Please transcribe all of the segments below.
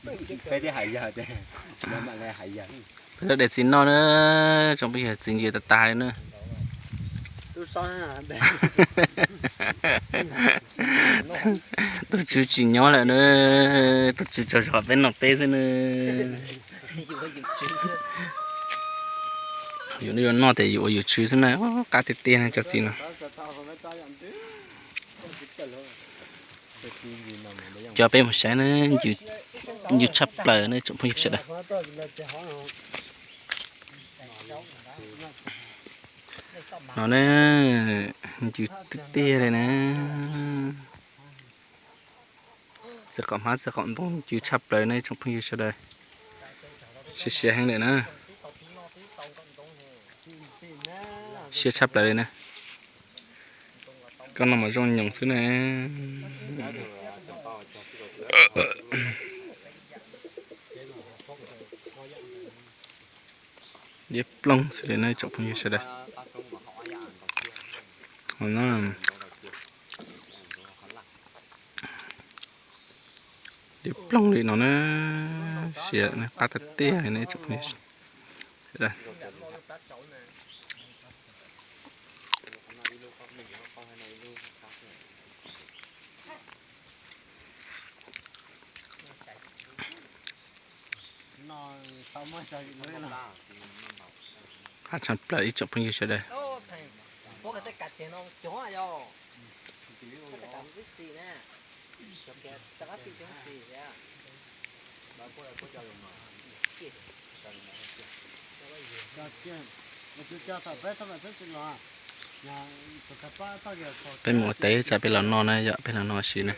Peb twb hais yog tias, peb twb de txiv noj na, tsoom phooj ywg, txiv ntsia tas tas li na. Tus tswv tsis nyob lawm na, tus tswv tsaug zog peb noj peb xwb na. Yus yuav noj tias yus ua yus tswv xwb na, qab tiag tiag na cov txiv no. Coj peb mus saib na, ncw tshaj plaws na tsoom phooj ywg sawv daws. No na, ncw tiag tiag li na. Txiv qaum hmab txiv qaum ntoo ncw tshaj plaws na tsoom phooj ywg sawv daws. Siav siav heev lawm na. Siab tshaj plaws li na. Koj noj mas zoo nyoos xwb na. Diab ploog xwb li na tsoom phooj ywg sawv daws. Diab ploog li no na, siav qab tiag tiag li na tsoom phooj ywg. Qab tshaj plaws ib tsoom phooj ywg sawv daws. Peb mus ua teb tsam peb los noj na yom, peb los noj sis na.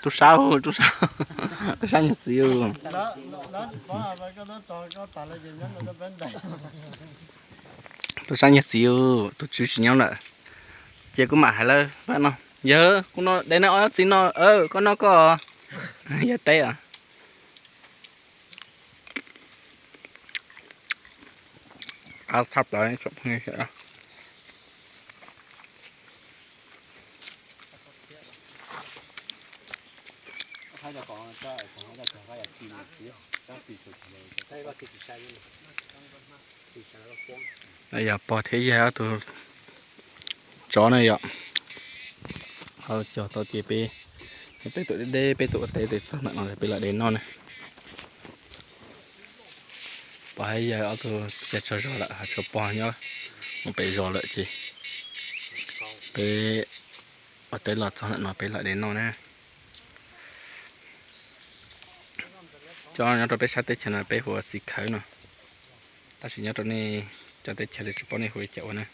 Tub sab, tub sab, tub sab nyuag txiv. Tub sab nyuag txiv, tus tswv tsis nyob lawm. Ces kuv mam hais lawv pab no, yawg kuv no de no ob txiv no, koj noj koj. Yawg teb os. Qab tshaj plaws tsoom phooj ywg. Yog pog thiab yawg ob tug tsov na yom. Ho cog tau tias peb, peb tuaj deb deb, peb tuaj ua teb tes txog ntawm no peb los de noj na. Pog thiab yawg ob tug cas tsaug zog lawm, ho tshuav pog nyob mus pem zos lawm ces peb ua teb los txog ntawm no peb los de noj na. Cov nyob rau peb sab teb chaws no peb hu ua txiv khawv no, tab sis nyob rau nej cov teb chaws li tsis paub nej hu li cas ua na.